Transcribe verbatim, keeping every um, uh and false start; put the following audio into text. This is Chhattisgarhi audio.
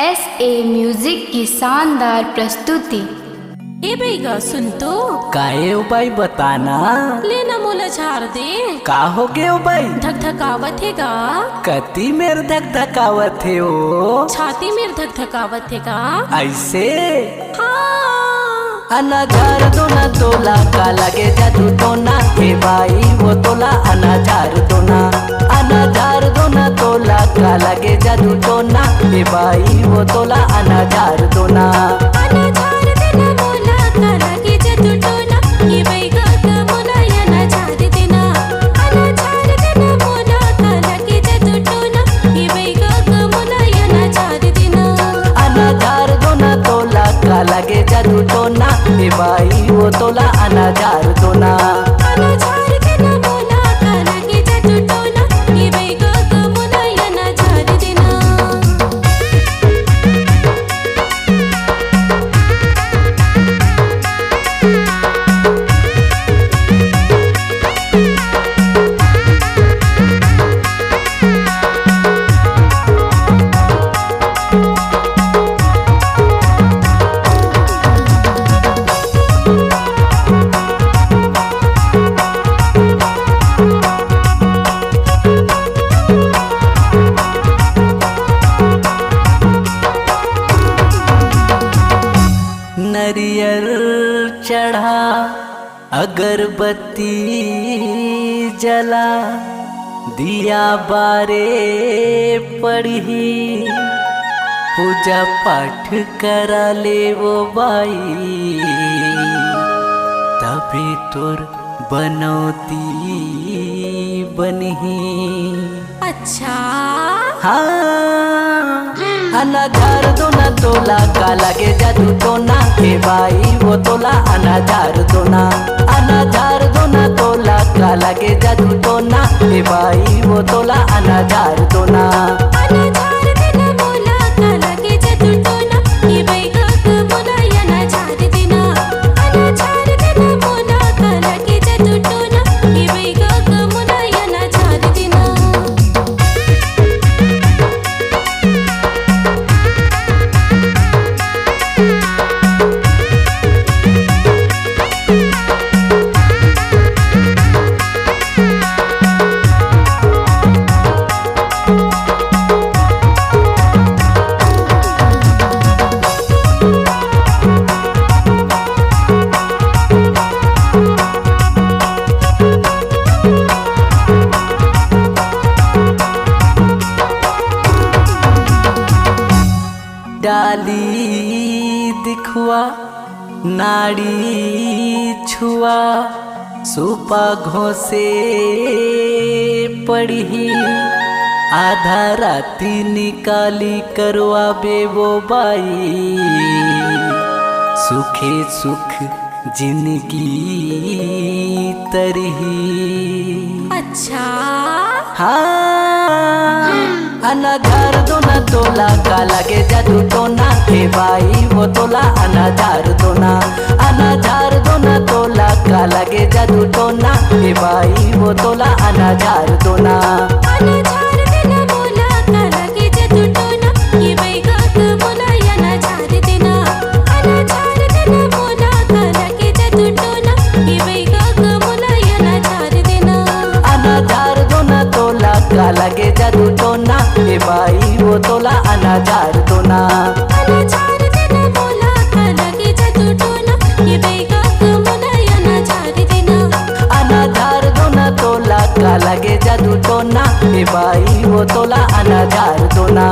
एस ए म्यूजिक की शानदार प्रस्तुति। ए बइगा, सुन तो। का ए ओ बाई, बताना। ले ना, मोला झार दे। का हो गे ओ बाई? धकधकावत हे गा। कति मेर धकधकावत हे ओ? छाती मेर धकधकावत हे गा। अइसे? हाँ। अना झार दो ना तोला, का लगे जादू टोना, ए बाई ओ तोला अना झार दो ना। अना झार दो ना तोला, का लगे जादू टोना, ए बाई ओ तोला अना झार दो ना। अना झार दे ना मोला, का लगे जादू टोना, ए बइगा का मोला अना झार दे ना। अना झार दे ना मोला, का लगे जादू टोना, ए बइगा का मोला अना झार दे ना। अना झार दो ना तोला, का लगे जादू टोना, ए बाई ओ तोला अना झार दो ना। अना झार दे ना मोला, का लगे जादू टोना, ए बइगा का मोला अना झार दे ना। नरियर चढ़ा, अगरबत्ती जला, दिया बारे पड़ही, पूजा पाठ करा ले वो बाई, तभी तोर बनौती बनही। अच्छा। हाँ। अना झार दो ना तोला, का लगे जादू टोना, ए बाई ओ तोला अना झार दो ना। अना झार दो ना तोला, का लगे जादू टोना, ए बाई ओ तोला अना झार दो ना। अना झार दे ना मोला, का लगे जादू टोना, ए बइगा का मोला अना झार दे ना। अना झार दे ना मोला, का लगे जादू टोना, ए बइगा का मोला अना झार दे ना। डाली दिखवा, नाड़ी छुआ, सुपा घोंसे पड़ही। आधा राती निकाली करवाबे वो बाई, सुखे सुख जिंदगी तरही। अच्छा। हाँ। अना झार दो ना तोला, का लगे जादू टोना, ए बाई ओ तोला अना झार दो ना। अना झार दो ना तोला, का लगे जादू टोना, ए बाई ओ तोला अना झार दो ना। अना झार दे ना मोला, का लगे जादू टोना, ए बइगा का मोला अना झार दे ना। अना झार दे ना मोला, का लगे जादू टोना, ए बइगा का मोला अना झार दे ना। अना झार दो ना तोला, का लगे जादू टोना, ए बाई ओ तोला अना झार दो ना। अना झार दे ना मोला, का लगे जादू टोना, ए बइगा का मोला अना झार दे ना। अना झार दो ना तोला, का लगे जादू टोना, ए बाई ओ तोला अना झार दो ना।